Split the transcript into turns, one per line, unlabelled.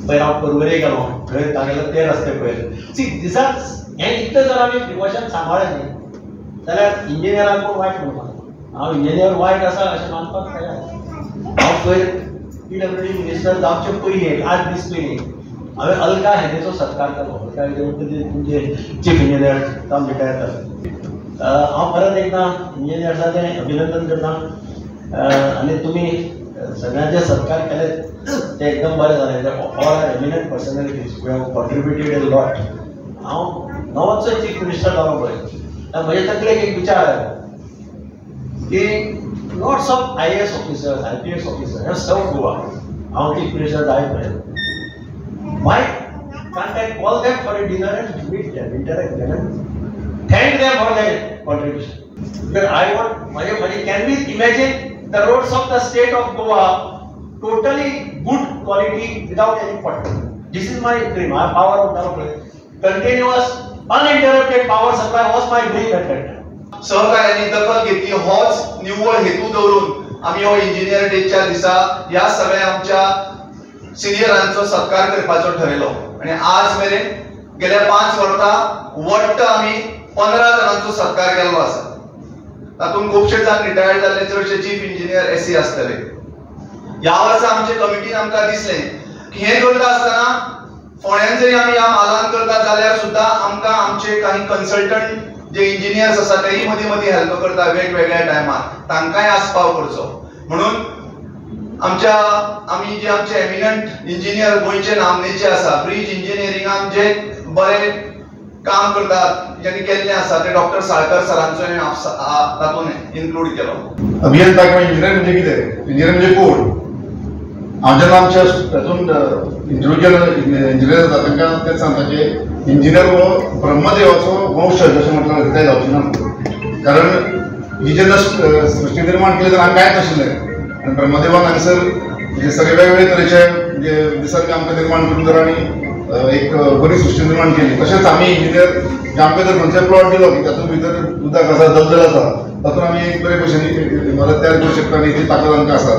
पयर हांव पर्वरे गेलो थंय तागेले ते रस्ते पळयले. सी दिसाच हें इतलें जर आमी प्रिकॉशन सांबाळ्ळें न्ही जाल्यार इंजिनियरांक कोण वायट म्हणपाक, हांव इंजिनियर वायट आसा अशें मानपाक तयार. हांव पयर PWD minister जावचे पयलीं एक 8 दीस पयलीं हांवें अलका हेदेचो सत्कार केलो. अलका हेदे तुमचे चीफ इंजिनियर जावन रिटायर जाले. हांव परत एकदां इंजिनियर्साचें अभिनंदन करता आनी तुमी सगळ्यांचे सत्कार केले ते एकदम बरें जालें. All are eminent personalities who have contributed a lot. हांव नवोच चीफ मिनिस्टर जालो पळय म्हजे तकलेक एक विचार आयलो की lots of IAS officers, IPS officers have served Goa. हांव चीफ मिनिस्टर जाय पर्यंत Why can't I call them for a dinner and meet them, interact them and thank them for their contribution? Because I want, can we imagine the roads of the state of Goa totally good quality without any pothole? This is my dream. I power of continuous, uninterrupted power supply was my dream at that time.
सहकार्यांनी दखल घेतली होच निव्वळ हेतू दवरून आमी हो engineer डेच्या दिसा ह्या सगळ्या आमच्या सिनियरांचो सत्कार करपाचो ठरयलो आनी आज मेरेन गेल्या 5 वर्सां वट्ट आमी 15 जाणांचो सत्कार केल्लो आसा. तातूंत खुबशे जाण रिटायर्ड जाल्ले, चडशे चीफ इंजिनियर एसी आसतले. ह्या वर्सा आमचे कमिटीन आमकां दिसलें की हें करता आसतना फोंड्यान जरी आमी ह्या म्हालान करता जाल्यार सुद्दां आमकां आमचे काही कन्सल्टंट जे इंजिनियर्स आसा तेय मदीं मदीं हेल्प करता वेगवेगळ्या टायमार, तांकांय आस्पाव करचो म्हणून आमच्या आमी जे आमचे एमिनंट इंजिनियर गोंयचे नामनेचे आसा, ब्रीज इंजिनियरिंगान जे बरें काम करतात ज्यांनी केल्लें आसा ते डॉक्टर साळकर सरांचो तातूंत इन्क्लूड केलो.
अभियंता किंवा इंजिनियर म्हणजे कितें? इंजिनियर म्हणजे कोण? हांव जेन्ना आमच्या हातून इंटरव्यू केलो इंजिनियर जाता तांकां तेच सांगता की इंजिनियर हो ब्रह्मदेवाचो वंशज अशें म्हटल्यार कांय जावचें ना. कारण ही जेन्ना सृश्टी निर्माण केली तेन्ना कांयच नाशिल्लें आनी ब्रह्मदेवान हांगासर म्हणजे सगळे वेगवेगळे तरेचे म्हणजे निसर्ग आमकां निर्माण करून जर आनी एक बरी सृश्टी निर्माण केली. तशेंच आमी इंजिनियर आमकां जर खंयचोय प्लॉट दिलो की तातूंत भितर उदक आसा, दलदल आसा, तातूंत आमी एक बरे भशेन इमारत तयार करूंक शकता आनी ती ताकद आमकां आसा.